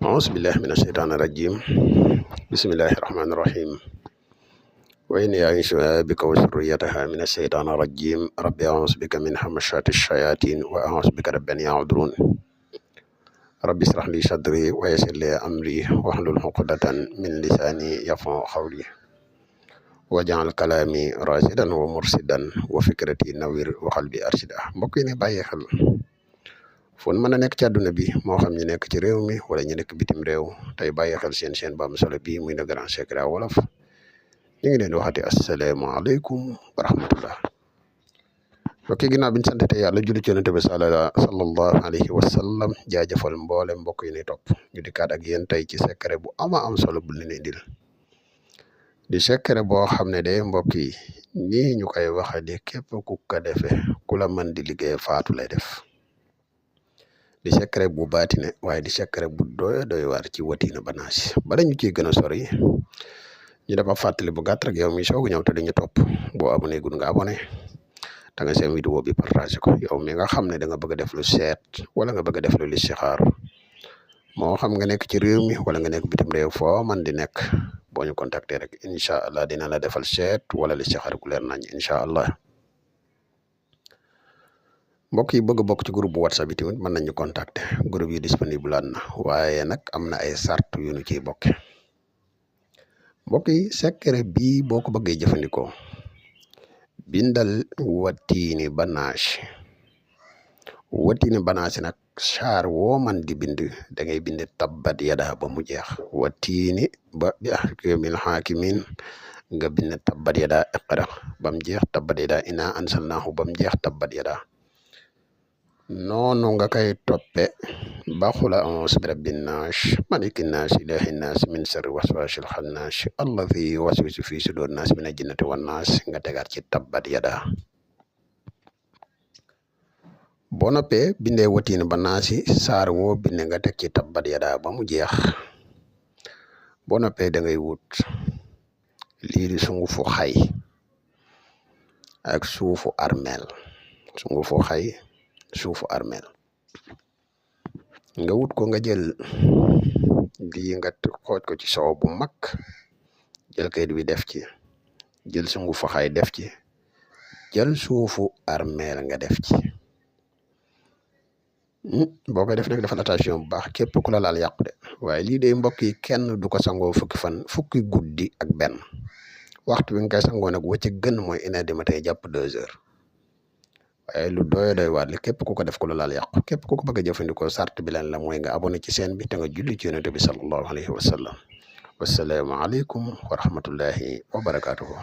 أعوذ بالله من الشيطان الرجيم بسم الله الرحمن الرحيم وإني أعيذها بك وذريتها من الشيطان الرجيم ربي أعوذ بك من همزات الشياطين وأعوذ بك رب أن يحضرون ربي اشرح لي صدري ويسر لي أمري واحلل عقدة من لساني يفقهوا قولي واجعل كلامي راشدا ومرشدا وفكرتي نوير وقلبي أرشدا mbokk yi ne bàyyi xel fon mën a nekk ci àdduna bi moo xam ñu nekk ci réew mi wala ñu nekk bitim réew tey bàyyi xel seen chaîne bu am solo bii muy Le Grand Secret Wolof ñu ngi leen di waxati asalaamaaleykum wa rahmatullah mbokk yi ginnaaw bi ñu santete yàlla julli ci yonent bi sallallahu alayhi wa sallam jaajëfal mboole mbokk yi ni topp ñu dikkaat ak yéen tey ci secret bu am solo bu leen indil di secret boo xam ne de mbokk yi nii ñu koy waxe di képp ku ko defee ku la mën di liggéey faatu lay def di secret bu baatine waaye di secret bu doy waar ci watiina banaas bala ñu ciy gën a sori ñu dafa fàttali bu gàtt rek yow mi soog a ñëw te dañu topp boo abonné gud nga abonné da nga seen vidéo bi partagé ko yow mi nga xam ne da nga bëgg a def lu seet wala nga bëgg a def lu listixaar moo xam nga nekk ci réew mi wala nga nekk bitim réew foo man di nekk boo ñu contacter rek incha allah dina la defal seet wala listixaar ku leer nañ incha allah. mbokk yi bëgg a bokk ci groupe bu whatsapp yi tamit mën nañu contacter groupe yi disponible na waaye nag am na ay sart yu ñu ciy bokke mbokk yi secret bii boo ko bëggee jëfandikoo bindal watiini banaas nag saar woo man di bind da ngay bind tabbat yada ba mu jeex watiini ba bi ahkamil hakimin nga bind tabbat yada iqra ba mu jeex tabbat yada ina ansalnahu ba mu jeex tabbat yada noonu nga koy toppe ba xula a'uuzu bi rabbin naas malikin naas ilaahin naas min sharri waswaasil xannaas allazii yuwaswisu fii suduurin naas mina jinnati wan naas nga tegaat ci tabbat yada boo noppee bindee watiini banaasi saar woo binde nga teg ci tabbat yada ba mu jeex boo noppee da ngay wut lii di sungufu xay ak suufu armeel suufu armeel nga wut ko nga jël lii nga xooj ko ci soow bu mag jël kayit bi def ci jël sungufu xay def ci jël suufu armeel nga def ci boo koy def nag defal attention bu baax képp ku la laal yàqu de waaye lii de mbokk yi kenn du ko sangoo fukki guddi ak benn waxtu bi nga koy sangoo nag wacc gën mooy 1 heure du matin jàpp 2 heures waaye lu doy waar li képp ku ko def ku la laal yàqu képp ku ko bëgg a jëfandikoo sart bi leen la mooy nga abonné ci chaîne bi te nga julli ci yonent bi sallallahu alayhi wa sallam wassalaamu aleykum wa rahmatullahi wa barakatuhu